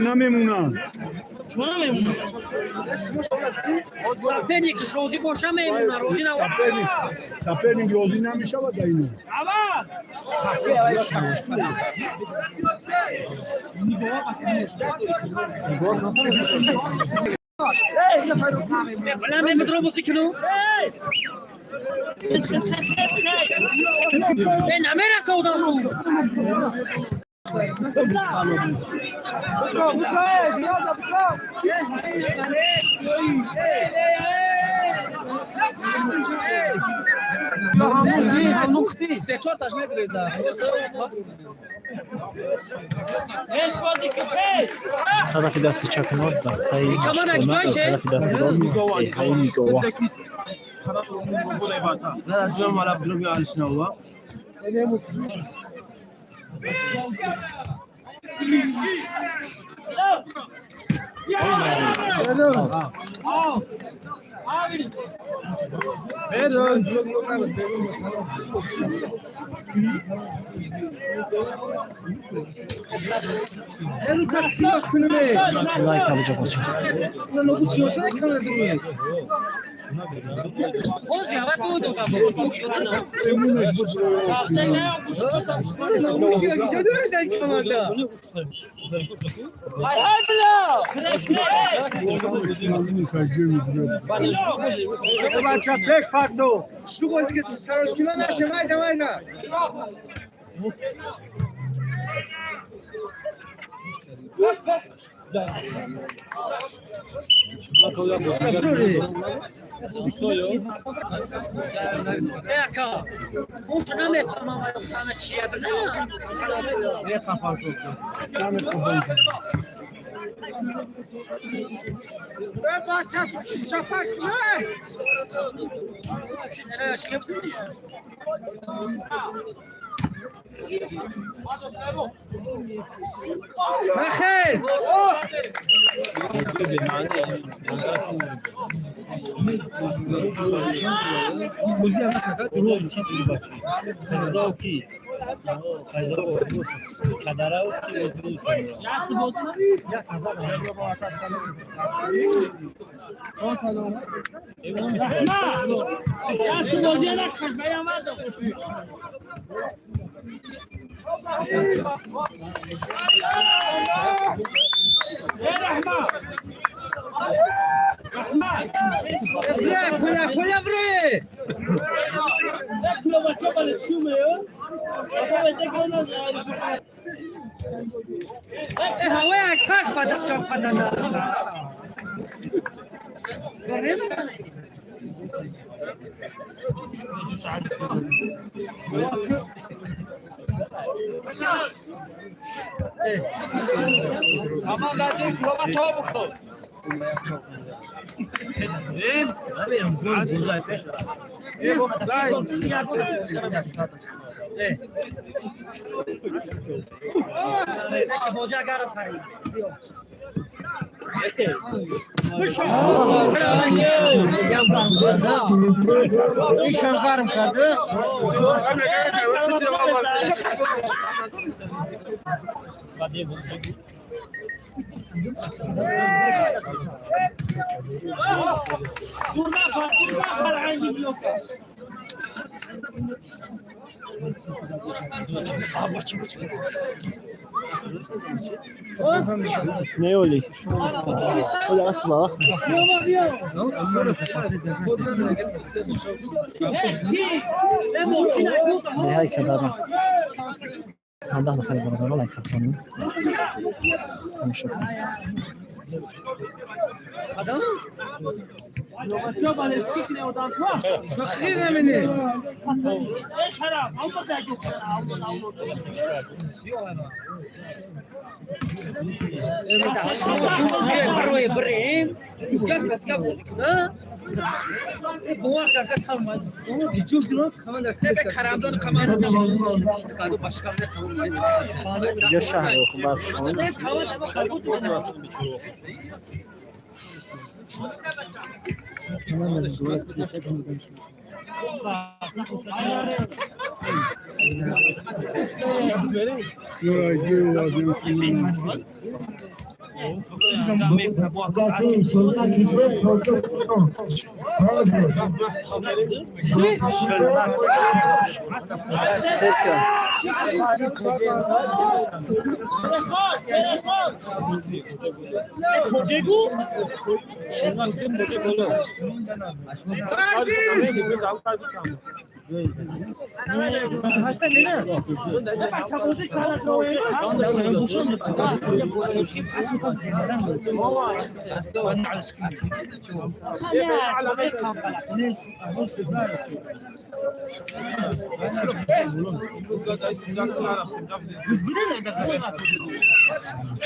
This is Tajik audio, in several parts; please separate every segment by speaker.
Speaker 1: Намемонанд.
Speaker 2: Соперник розӣ боша, мемона, розӣ на.
Speaker 1: Соперник розӣ намешавад дар ин.
Speaker 2: Бала мемедро бозӣ куну. Э, намераса одам ту.
Speaker 3: Тарафи дасти чапи мо дастаи Ҳаштгона, дар тарафи дасти рост деҳаи Нигова. Лайк абуҷа бошад.
Speaker 1: Бача, пеш парту.
Speaker 2: Ака, он намефаҳмам, ҳама чия бизанам.
Speaker 4: Бача, чапак не.
Speaker 5: Нахез! Поля, поля, вроє!
Speaker 2: Ҳавои акаш падашчон падана.
Speaker 5: Ишам гарм карда.
Speaker 3: Не оли. Оли асма. Деҳаи Кадара. 17 нафари бародаро лайк бизанем. Тамошо кунем.
Speaker 2: Барои бирем
Speaker 3: Инҷо шаҳр барфшон.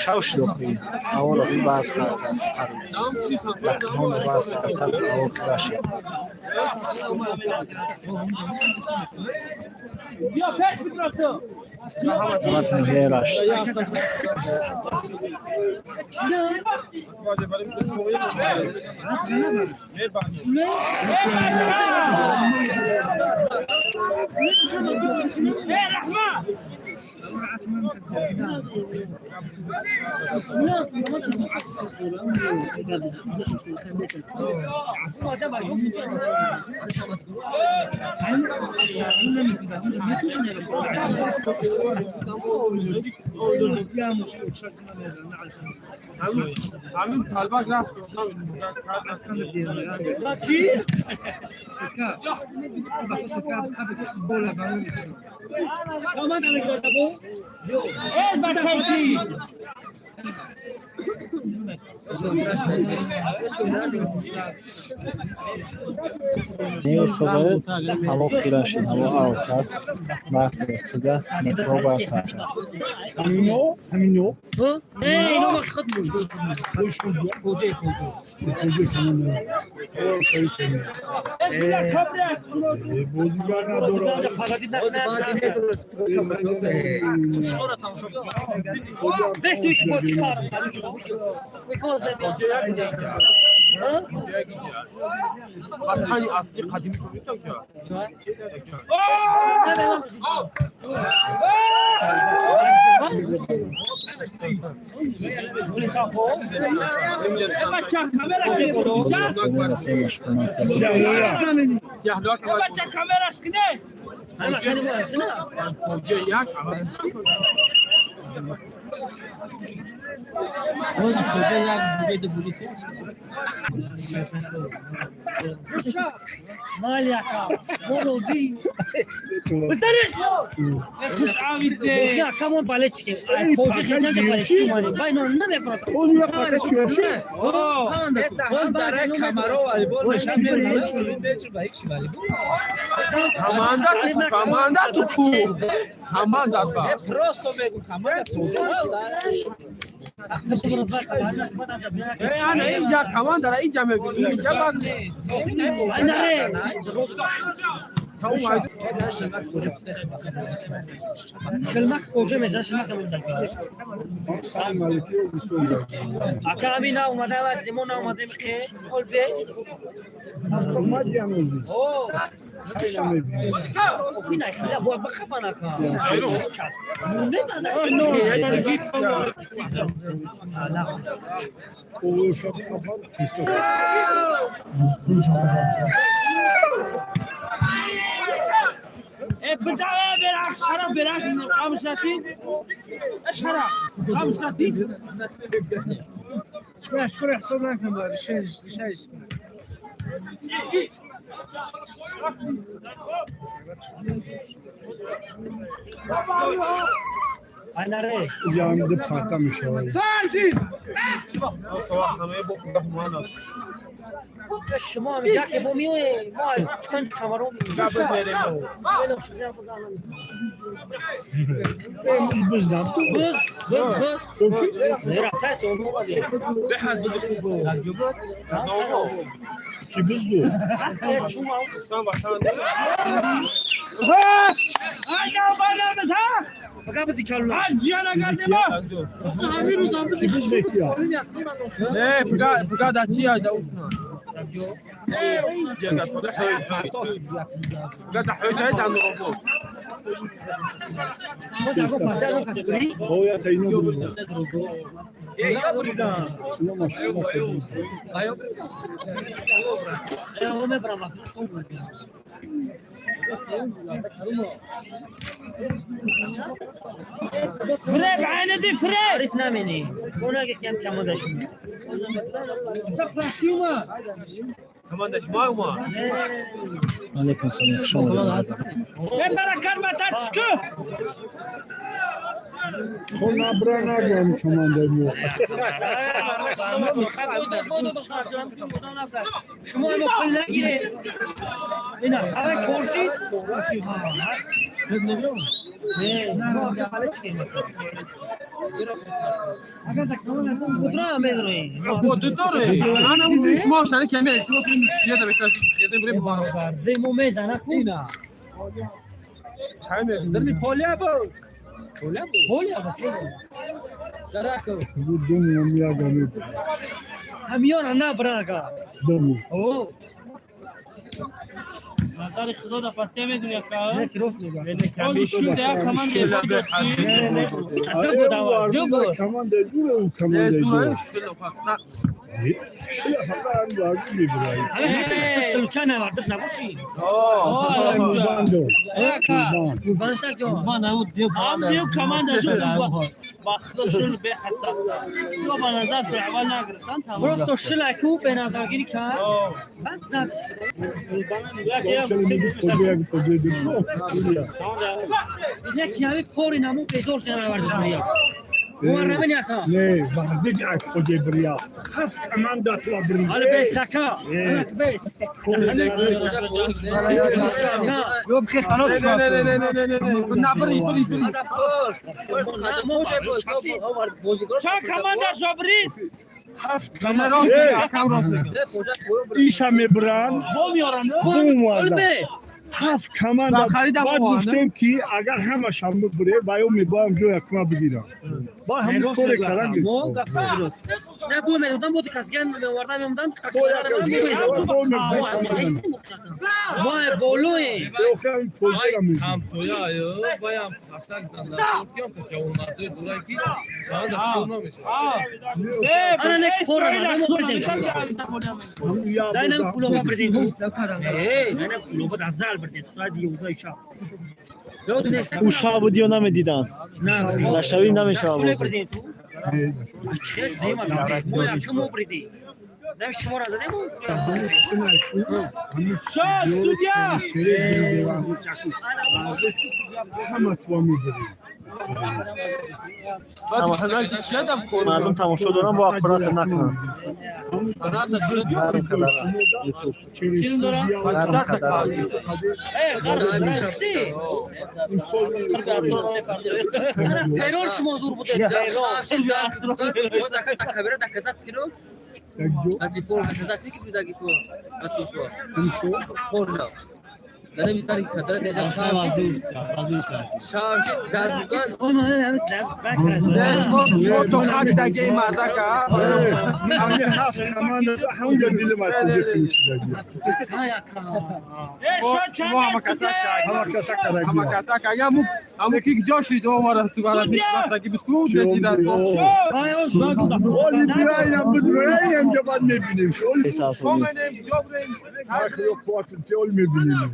Speaker 3: Шавшдохи ҳаворо барф сартар лакнон барф сартар ҳаво хирашид. Тарафи ноҳияи Рашт. Месозад, ҳаво хира шид, ҳаво авк аст, барф истода, метро барф сар кард.
Speaker 1: Ҳамино, ҳамино.
Speaker 2: Не, ино вақт худ буд. Хоҷаи хоҷа.
Speaker 1: Бозигар надорад.
Speaker 3: Дастаи машқона
Speaker 1: Ҷамида парта мешавад. Ки бузду?
Speaker 2: فريب عندي فريب عرفنا مني هناك كم كم
Speaker 3: Алейкум салом, хуш омадед.
Speaker 1: То набра нагӯям командаи мо.
Speaker 2: Шумо имо пул нагиред. Ина ҳама коршид.
Speaker 1: Думам яга мебарам.
Speaker 2: Ҳамёна набрага.
Speaker 1: Думу.
Speaker 6: Назари худо да пасте медуни ака.
Speaker 2: Не рост мегӯям.
Speaker 1: Команда дура, команда дура. Шила фақат варди мебарад.
Speaker 2: Случайно вардиш набошӣ.
Speaker 1: Бандо.
Speaker 2: Гурбаншак ҷон.
Speaker 6: Ам дев команда шуд ба худо шул беҳасаб. Ё ба назар шул аввал нагирифтан тамом.
Speaker 2: Просто шилаку бе назаргирӣ кард. Баъд зад. Як ями кори наму бедор шуда вардиш меяд. Муаррамин яка.
Speaker 1: Не, вардиш ак хоҷе брия. Ҳафт команда туа бри.
Speaker 2: Али бес така. Ак бес.
Speaker 6: Ча команда шо брид?
Speaker 1: Ҳафт команда. Иша мебран. Бум варда. Ҳафт команда. Баъд гуфтем ки агар ҳамашам бибуре, ва ё мебоям ҷоя якума бигирам. Баъд ҳамин коре кардан.
Speaker 2: Мо гапа дуруст. Не бу медодам, бо касган меварда мемондам. Мо болои.
Speaker 7: Ҳамсоя баям хаштак занда киям ка ҷавонмардои дурай ки командаш ҷур намешавад.
Speaker 2: Ана не кора мо бурдем. Дайнам кулоба бурдем. Э, дайнам кулоба аз зал бурдем. Соат 11 шаб.
Speaker 3: Ӯ шаб буд ё намедиданд? Нашавӣ намешавад бозӣ.
Speaker 2: Мо якум мо бурдем. Дам шумо задем.
Speaker 6: Шо судья!
Speaker 1: Ҳама туа мебурем.
Speaker 3: Мардум тамошо доранд, бо аққурата накунанд. Ҳар қадар ютуб. Ҳар қадар.
Speaker 2: Перол шумо зур буде.
Speaker 1: Ҳафт команда ҳамҷа дилам аз куҷо. Мебинем.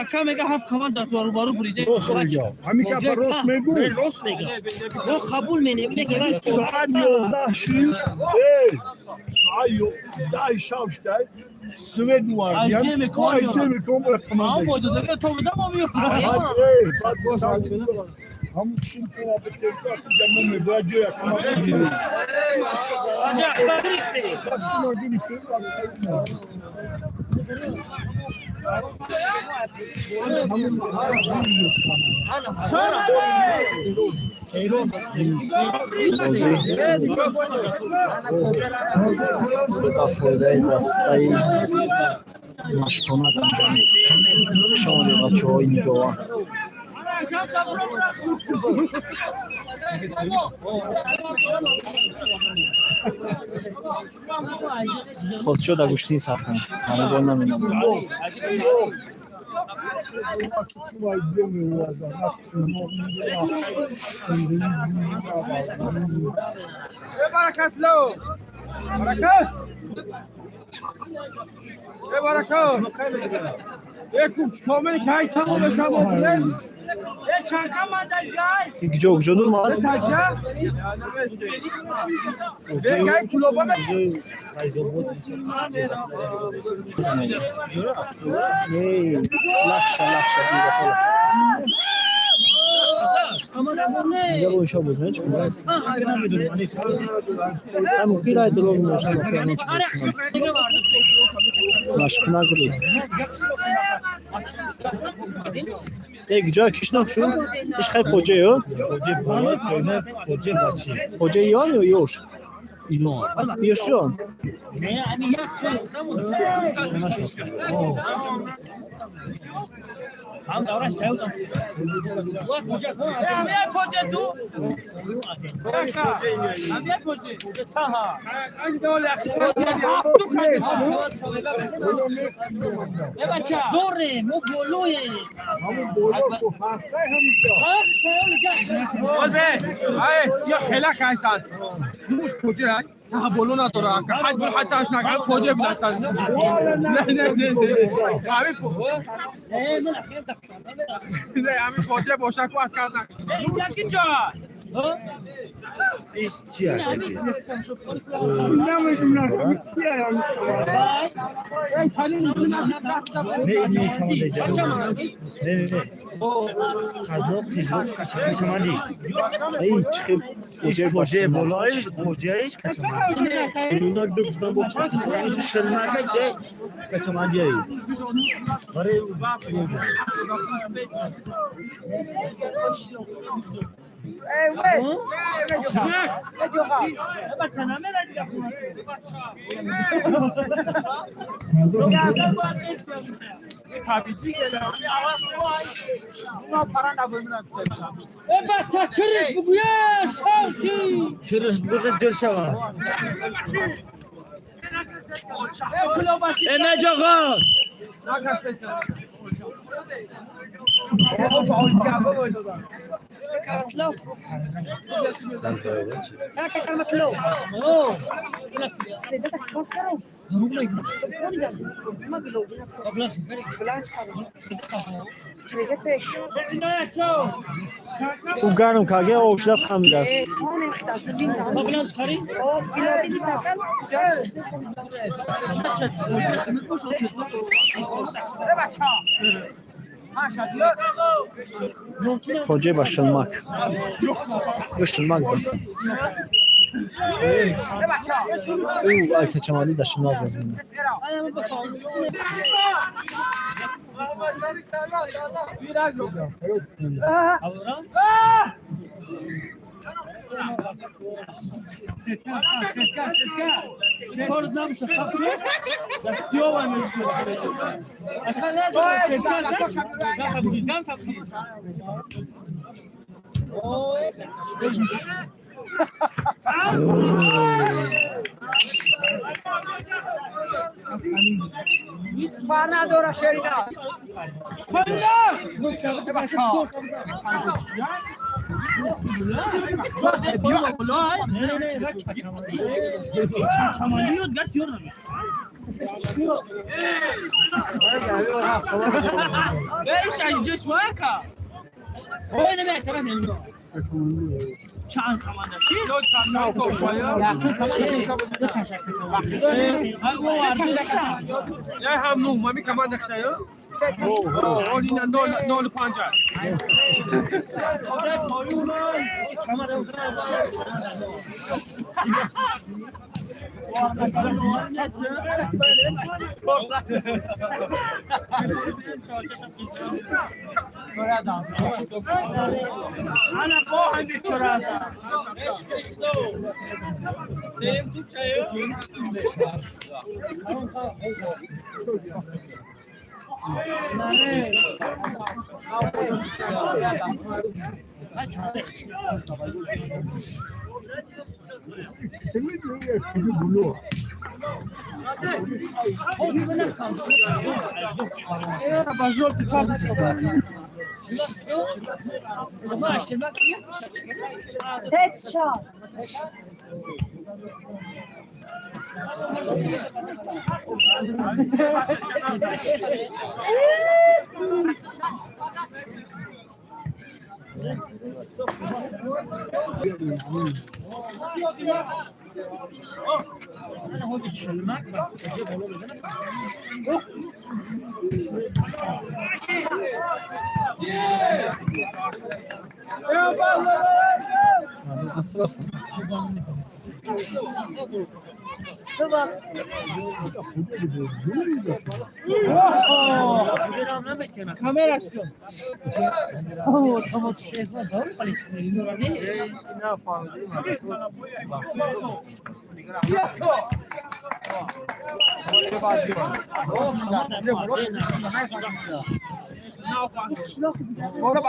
Speaker 6: Ака мега ҳафт команда туа рӯбарӯ буриде.
Speaker 1: Рост мега. Ҳамин гапа рост мегӯ.
Speaker 2: Рост мега. Мо қабул менем.
Speaker 1: Соат 11 шид. Эй, соат 11 шаб шуд. Свет вардиям. Айҷе меком
Speaker 6: Ам бойду дага то бидам ом ё.
Speaker 1: Эй, баъд ҳамун чин кума битекат ҷамо мебояд ҷоя кума бигирем.
Speaker 2: Саҷа ахбар гирифтем.
Speaker 1: Сума гирифтем.
Speaker 3: Бозӣ ба фоидаи дастаи машқонак анҷом ёфт. Хуш омадед, бачаҳои нигоҳа. Хотшо да гӯштини сахна. Ҳамагон наменамояд. Куҷо куҷо дур мад? Лахша лахша ҷигаҳо. Дига бо ишо буд, чӣ кунад? Ҳам қирай дилоз мошин Машқна гурид. Э ҷой кишнок шу? Иш хай поҷаё? Поҷаи ён ё ёш? Ёш ён? Ӯ гарм кард, об шудааст хамидааст. Хоҷа ба шилмак. Ӯ шилмак баст. Ӯ ай качамандӣ дар шилмак боз мекунад.
Speaker 8: Set shot.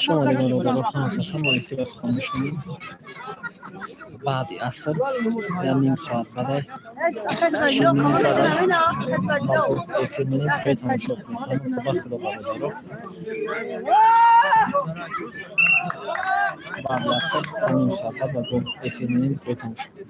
Speaker 3: Шунавандагони бародаро, ҳасан бо эфира хомӯш кунем. Баъди аср як ним соат баъдай эфир менем, хеле тамошо кунед. Худо худо бародаро. Баъди аср як ним соат баъд ба эфир менем, хеле тамошо кунед.